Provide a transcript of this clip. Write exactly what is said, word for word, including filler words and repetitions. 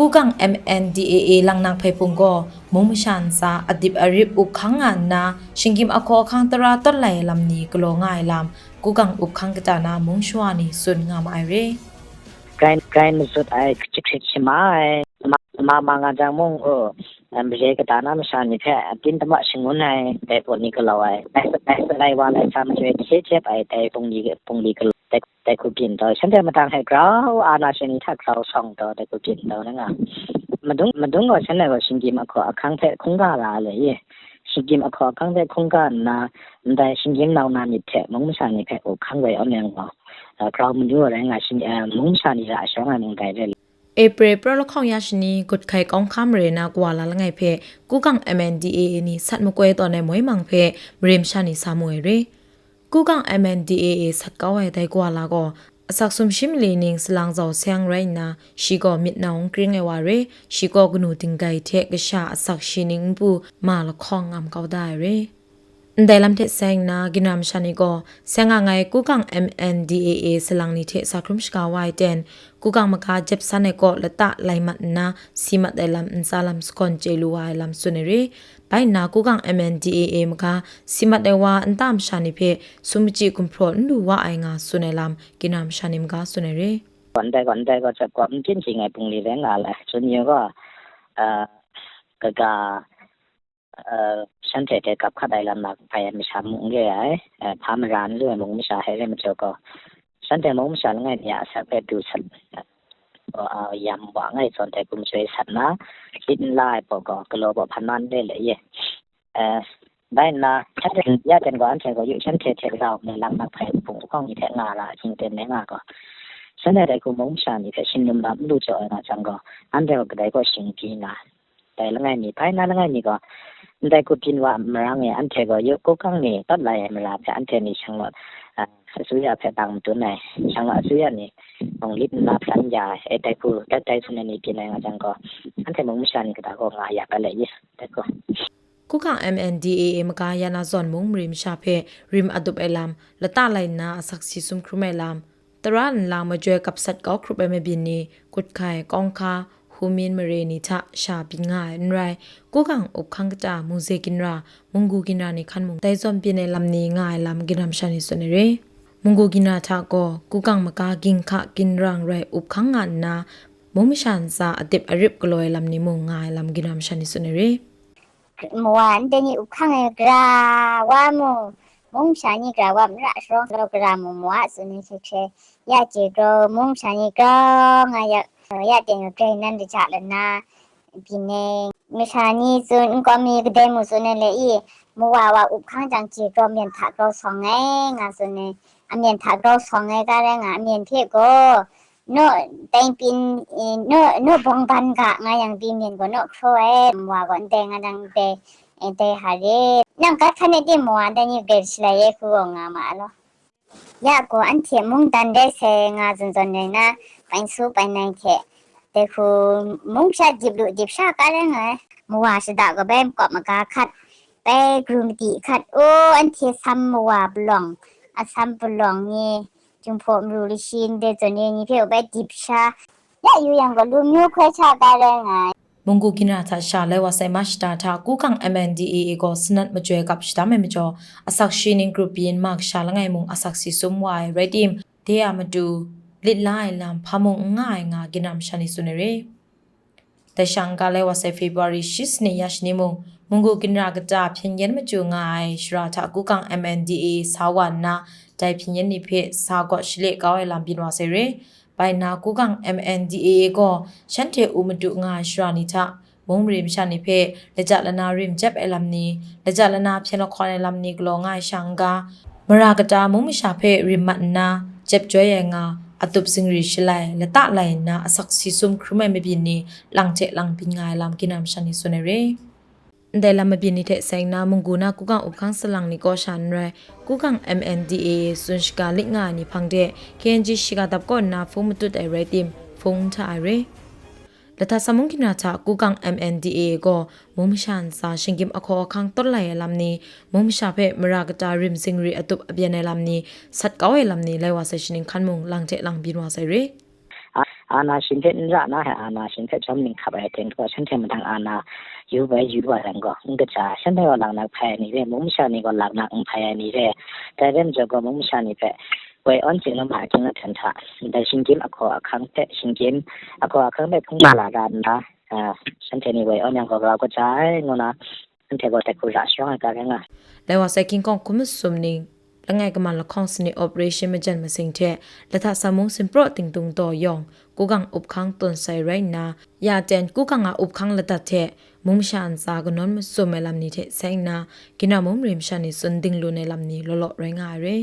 Kugang M N D A A langnak hpei hpung gaw, mung masha ntsa adip arip up hkang nga nna, shinggyim ahkaw ahkang tara tawt lai ai lam ni galaw nga ai lam, Kugang up hkang kata na mung shawa ni tsun nga ma ai re. Grai, grai mazut ai, jahkrit shama ai, ma, ma, ma nga jang mung, o, em, mare kata na masha ni hpe, atin dama shangun ai, dai pawt ni galaw ai, dai, dai, dai wa lai sa majoi hte jep ai, dai pungli, pungli galaw, dai, dai hku byin taw, shanhte matang hte grau, ana shani hta grau shawng taw, dai hku byin taw na nga. Madung, madung gaw, shanhte gaw shinggyim ahkaw ahkang hpe hkungga la ai le, ye. Shinggyim ahkaw ahkang hpe hkungga nna, ndai shinggyim nau na myit hte mung masha ni hpe up hkang woi awng yang gaw, a, grau manu rai nga shing, a, mung masha ni ra shawng ai mung dai re. April pra lahkawng ya shani, Guthkai Kawng Hka mare na kawa la langai hpe, Kugang M N D A A ni sat makoi tawn ai moi mang hpe, mare masha ni sa mu ai re. Kugang M N D A A sat kau ai dai kawa la gaw, asak sumshi mali ning salang zau seng rai nna, shi gaw myit nau n kring ai wa re, shi gaw kanu dinggai hte kasha asak shi ning npu ma lahkawng ngam kau da ai re. Ndai lam hte seng nna, ginra masha ni gaw, seng nga ai Kugang M N D A A salang ni hte sa hkrum shaga wa ai ten, Kugang maga jep san ai kaw lata lai mat nna, si mat ai lam ntsa lam sagawn chye lu wa ai lam tsun ai re. Bai nna, Kugang M N D A A maga si mat ai wa nta masha ni hpe sum machyi gumhpraw n lu wa ai nga tsun ai lam, ginra masha ni maga tsun ai re. Ndai gaw, ndai gaw, jep gaw, n byin ching ai bungli rai nga ai, tsun yu gaw, a, kaga, a, shanhte hte gap hkat ai lam na hpai ai masha mung n re ai, a, hpa mara n lu ai mung masha hte rai majaw gaw, shanhte mung masha langai mi a asak hpe du sat, a, yam wa ngai zawn dai hku majoi sat na, lit n la ai pawt gaw, galaw baw hpan man re le ye. A, bai nna, shanhte ya ten gaw, anhte gaw yu shanhte hte rau nme lang na hpai hpung hkawng ni hte nga ra, shingten me nga gaw, shanhte dai hku mung masha ni hpe shin num lam n lu jaw ai nga jang gaw, anhte gaw kadai kaw shing pyi nga, dai langai mi, bai na langai mi gaw, ndai hku byin wa marang e, anhte gaw yu Kugang ni tawt lai ai mara hpe anhte ni shang law, a, asuya hpe tang madun ai, shang law asuya ni mung lit nna hpran ya ai, e, dai hku, dat dai tsun ai ni byin ai nga jang gaw, anhte mung masha ni kata gaw nga yak ai le ye, dai hku. Kugang M N D A A maga ya na zawn mung mare masha hpe rim adup ai lam, lata lai nna asak si sum hkrum ai lam, tara nlang majoi kap sat kau hkrup ai mabyin ni, Guthkai, Kawng Hka, Humin mare ni hta sha byin nga ai n rai, Kugang up hkang kata, Mungze ginra, Munggu ginra ni hkan mung dai zawn byin ai lam ni nga ai lam ginra masha ni tsun ai re. Munggu ginra hta gaw, Kugang maga ginhka ginrang rai up hkang nga nna, mung masha ntsa adip arip galaw ai lam ni mung nga ai lam ginra masha ni tsun ai re. Mawa ndai ni up hkang ai gara wa mu, mung masha ni gara wa mara sharawng gara wa mu, mawa tsun ai hte hkre, ya chye grau, mung masha ni grau nga yak, ya teng grai nan daja lana, byin ai, masha ni tsun, nkau mi kadai mu tsun ai le i, mawa wa up hkang jang chye grau, myen hta grau sawng ai, nga tsun ai, amyen hta grau sawng ai, ka rai nga, amyen hte gaw, naw, dai pyin, eh, naw, naw bawng ban ga nga yang pyi myen gaw naw hkraw ai, mawa gaw ndai nga jang ndai, eh, dai ha re. Nang gat hkan e tim mawa ndai ni grai shalai e hku gaw nga ma ai law. Ya gaw anhte mungdan rai sai nga zawn zawn rai na, bai su bai nai hte, dai hku mung sha dip lu dip sha ka rai nga ai, mawa shada gaw bai makawp maga hkat, bai gru madi hkat, o, anhte sam mawa palawng, a sam palawng ni, Jinghpaw maru lashi ndai zawn e ni hpe bai dip sha, ya yu yang gaw, lu myu hkoi hta ka rai nga ai. Munggu ginra hta sha lai wa sai ma shada hta Kugang M N D A A gaw sanat majoi kap shadam ai majaw, asak shi ning grup yin ma kasha langai mung asak si sum wa ai rai tim, de a matu, lit la ai lam hpa mung n nga ai nga ginra masha ni tsun ai re. Dai sha n-ga lai wa sai February shi sanit ya shani mung, Munggu ginra kata hpyen yen machyu nga ai shara hta Kugang M N D A A sa wa nna, dai hpyen yen ni hpe sa gaw shale kau ai lam byin wa sai re. Bai nna, Kugang M N D A A gaw shanhte u madu nga ai shara ni hta, mung mare masha ni hpe laja lana rim jep ai lam ni, laja lana hpyen lahkawn ai lam ni galaw nga ai sha n-ga, mara kata mung masha hpe rim mat nna, jep joi ai nga, atup zingri shalai, lata lai nna asak si sum hkrum ai mabyin ni, lang hte lang byin nga ai lam ginra masha ni tsun ai re. Ndai lam mabyin ni hte seng nna, Munggu na Kugang up hkang salang ni kaw sha n rai, Kugang M N D A A tsun shaga lit nga ai ni hpang de, K N G shiga dap kaw nna hpung matut ai rai tim, hpung n hta ai re. Lahta Samung ginra hta Kugang M N D A A gaw mung masha ntsa shinggyim ahkaw ahkang tawt lai ai lam ni, mung masha hpe mara kata rim zingri atup abyen ai lam ni, sat kau ai lam ni lai wa sai shaning hkan mung lang hte lang byin wa sai re. Ana shin hte n ra na, ana shin hpe jawm ning hkap ai aten gaw, shanhte madang ana yu bai yu wa yang gaw, n kaja, shanhte gaw laknak hpai ai ni re, mung masha ni gaw laknak n hpai ai ni re, dai rai majaw gaw, mung masha ni hpe woi awn tsin lama ahkying ahten hta, dai shinggyim ahkaw ahkang hpe, shinggyim ahkaw ahkang hpe hpung ma la ra nna, shanhte ni woi awn yang gaw, grau kaja ai, ngu na, anhte gaw dai hku ra sharawng ai ga rai nga ai. Lai wa sai King Kong hkum masum ning, langai kaman lahkawng sanit operation majan masing hte, lahta sa mung sinpraw tingtung taw yawng, kugang up hkang tawn sai rai nna, ya ten kugang a up hkang ladat hte, mung masha ntsa kanawn masum ai lam ni hte sai nna, ginra mung mare masha ni tsun dinglun ai lam ni law law rai nga ai re.